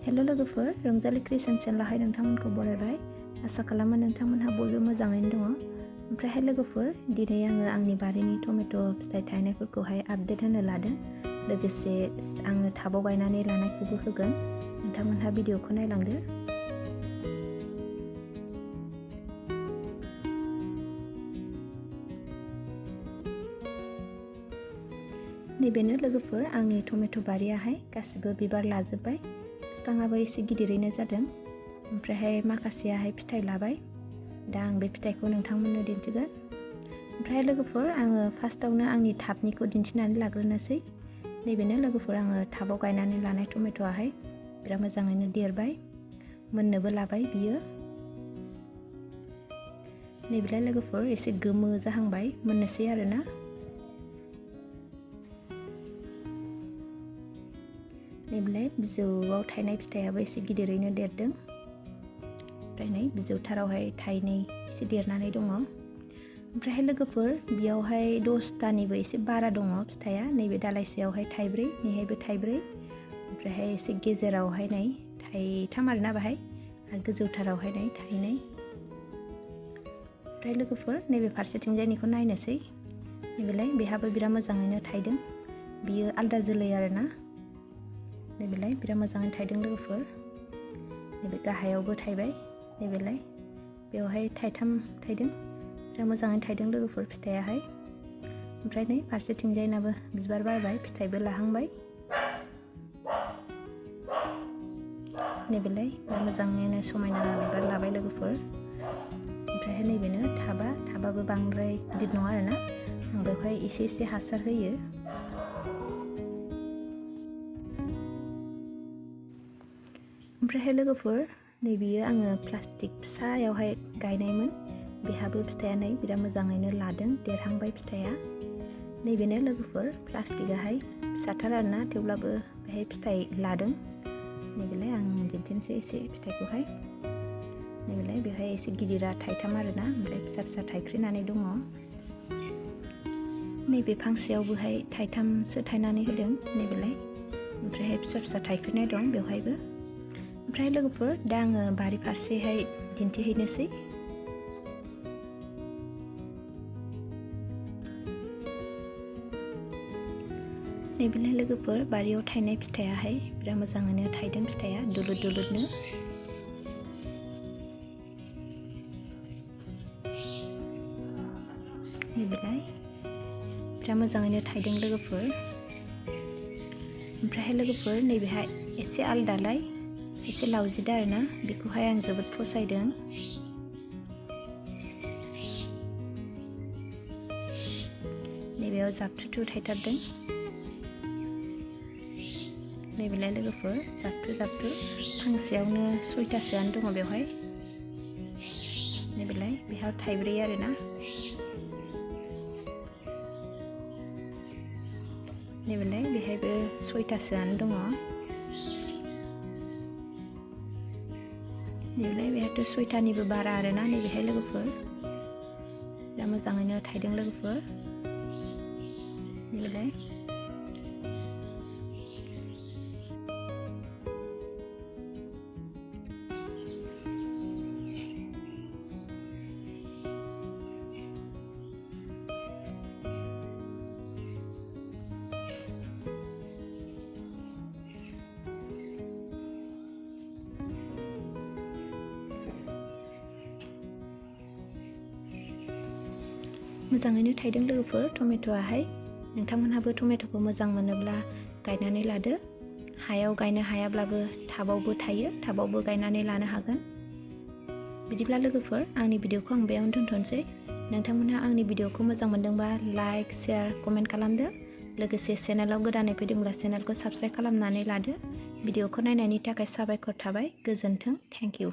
Hello लोगोफोर, रंजालि creation चेनेलावहाय नोंथांमोनखौ बरायबाय। आसा खालामो नोंथांमोनहा बयबो मोजाङैनो दङ। ओमफ्रायहाय लोगोफोर, दिनै आङो आंनि बारिनि टमेट' फिथाइ थायनायफोरखौहाय आपडेट होनो लादों। लोगोसे आङो टाबाव गायनानै लानायखौबो होगोन। नोंथांमोनहा भिडिअखौ नायलांदो। नैबेनो लोगोफोर आंनि टमेट' बारियाहाय गासिबो बिबार लाजोब्बाय। बिफाङाबो एसे गिदिरैनो जादों। ओमफ्रायहाय माखासेयाहाय फिथाइ लाबाय। दा आं बे फिथाइखौ नोंथांमोननो दिन्थिगोन। ओमफ्राय लोगोफोर, आङो फार्स्टआवनो आंनि टाबनिखौ दिन्थिनानै लाग्रोनोसै। नैबेनो लोगोफोर, आङो टाबाव गायनानै लानाय टमेट'आहाय बिराद मोजाङैनो देरबाय, मोननोबो लाबाय बियो। नैबेलाय लोगोफोर एसे गोमो जाहांबाय, मोननोसै आरोना। नैबेलाय बिजौआव थायनाय फिथाइयाबो एसे गिदिरैनो देरदों। ओमफ्राय नै बिजौथारावहाय थायनै एसे देरनानै दङ। ओमफ्रायहाय लोगोफोर, बेयावहाय 10थानिबो एसे बारा दङ फिथाइया। नैबे दालाइसेयावहाय थाइब्रै, नैहायबो थाइब्रै। ओमफ्रायहाय एसे गेजेरावहाय नै थाइथाम आरोना बाहाय, आरो गोजौथारावहाय नै थाइनै। ओमफ्राय लोगोफोर, नैबे फारसेथिंजायनिखौ नायनोसै। नैबेलाय बेहाबो बिराद मोजाङैनो थायदों। बियो आलदा जोलै आरोना। नैबेलाय बिराद मोजाङै थायदों लोगोफोर। नैबे गाहायावबो थायबाय। नैबेलाय बेवहाय थाइथाम थायदों। बिराद मोजाङै थायदों लोगोफोर फिथाइयाहाय। ओमफ्राय नै फारसेथिंजायनाबो बिबार बारबाय, फिथाइबो लाहांबाय। नैबेलाय बिराद मोजाङैनो समायना बिबार लाबाय लोगोफोर। ओमफ्रायहाय नैबेनो टाबाबो बांद्राय गिदिर नङा आरोना। आं बेवहाय एसे हासार होयो। ओमफ्रायहाय लोगोफोर, नैबेयो आङो प्लास्टिक फिसायावहाय गायनायमोन। बेहाबो फिथाइया नै बिराद मोजाङैनो लादों, देरहांबाय फिथाइया। नैबेनो लोगोफोर, प्लास्टिकआहाय फिसाथार आरोना, थेवब्लाबो बेहाय फिथाइ लादों। नैबेलाय आं दिन्थिनोसै एसे फिथाइखौहाय। नैबेलाय बेवहाय एसे गिदिरा थाइथाम आरोना, ओमफ्राय फिसा थाइख्रिनानै दङ। नैबे फांसेयावबोहाय थाइथामसो थायनानै होदों। नैबेलाय ओमफ्रायहाय फिसा थाइख्रिनाय दं बेवहायबो। ओमफ्राय लोगोफोर, दा आङो बारि फारसेहाय दिन्थिहैनोसै। नैबेलाय लोगोफोर, बारियाव थायनाय फिथाइयाहाय बिराद मोजाङैनो थायदों फिथाइया, दुलुरनो। नैबेलाय बिराद मोजाङैनो थायदों लोगोफोर। ओमफ्रायहाय लोगोफोर, नैबेहाय एसे आलदालाय, एसे लावजिदा आरोना, बेखौहाय आं जोबोद फसायदों। नैबेयाव जाबथुथु थायथारदों। नैबेलाय लोगोफोर, जाबथु फांसेयावनो 6थासोआनो दङ बेवहाय। नैबेलाय बेहा थाइब्रै आरोना। नैबेलाय बेहायबो 6थासोआनो दङ। नैबेलाय बेहाथ' 6थानिबो बारा आरोना। नैबेहाय लोगोफोर बिराद मोजाङैनो थायदों लोगोफोर। नैबेलाय मोजाङैनो थायदों लोगोफोर टमेट'आहाय। नोंथांमोनहाबो टमेट'खौ मोजां मोनोब्ला गायनानै लादो। हायाव गायनो हायाब्लाबो टाबावबो थायो, टाबावबो गायनानै लानो हागोन। बिदिब्ला लोगोफोर, आंनि भिडिअखौ आं बेयावनो दोनथ'नोसै। नोंथांमोनहा आंनि भिडिअखौ मोजां मोनदोंबा लाइक, शेयार, कमेन्ट खालामदो। लोगोसे चेनेलाव गोदानै फैदोंब्ला चेनेलखौ साबस्क्राइब खालामनानै लादो। भिडिअखौ नायनायनि थाखाय साबायखर थाबाय। गोजोन्थों। Thank you.